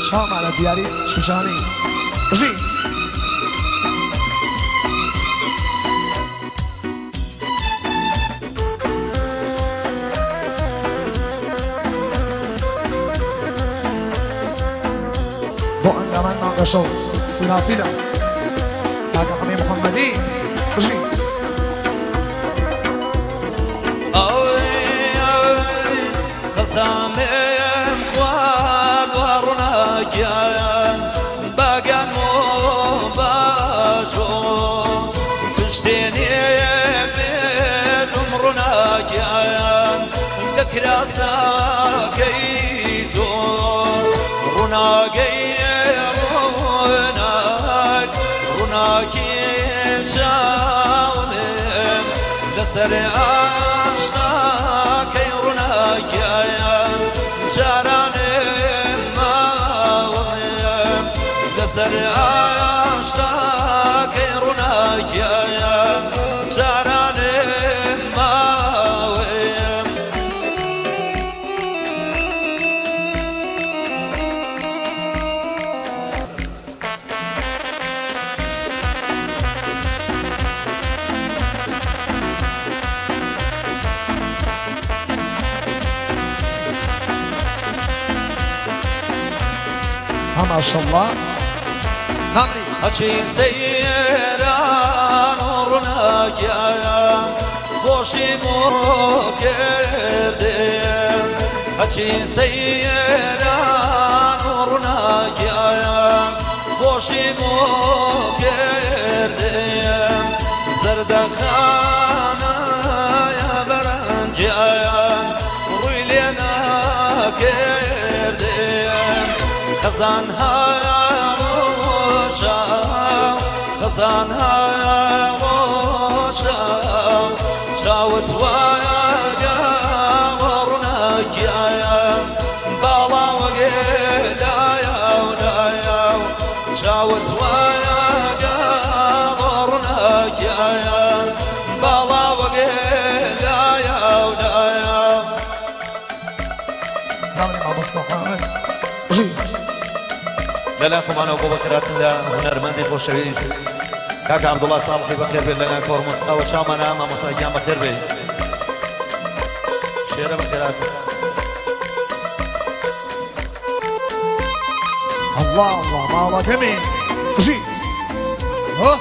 چاومانە دیاری شوشانی بژی. بۆ ئەندامان مانگەشەو سیرافیلە کاکە حەمەی محەممەدی بژی. قەسامێم خوارد وا ڕووناکیان باگان و باشۆ پشتێنێ بێنم ڕووناکیان لە کراساکەی تۆ ڕووناگەی ڕووناک ڕووناکی چاومێم لەسەر ئاشناکەی ڕووناکیان جارانێ ماوەمێم لەسەر ئاشناکەی ڕووناکیان جارانێ ماوەم. ما شاء الله نامري. هەچی سەیران و ڕووناکیان خۆشی بۆ کردم، هەچی سەیران و ڕووناکیان خۆشی بۆ کردم، زەردەخانەیە بەرەنگیان ڕووی لێ ناکردم، خەزان هاوشا خەزان هاوشا چاوت وایە ڕووناکیان باڵاوەگێ لایا و لایا چاوت وایە ڕووناکیان باڵاوەگێ لایا و لایا. نامري مامۆستا حامد بژی. لەلای خۆمانەوە بۆ بەخێرهاتن لە هونەرمەندی خۆشەویست کاکە عەبدوڵڵا ساڵحی بەخێر بێت لەلایەن کۆڕ مۆسیقاوە. چاومانە مامۆستا گیان بەخێر بێ، شێرە بەخێرهاتن. الله الله ماڵەکەمی بژی. هۆ.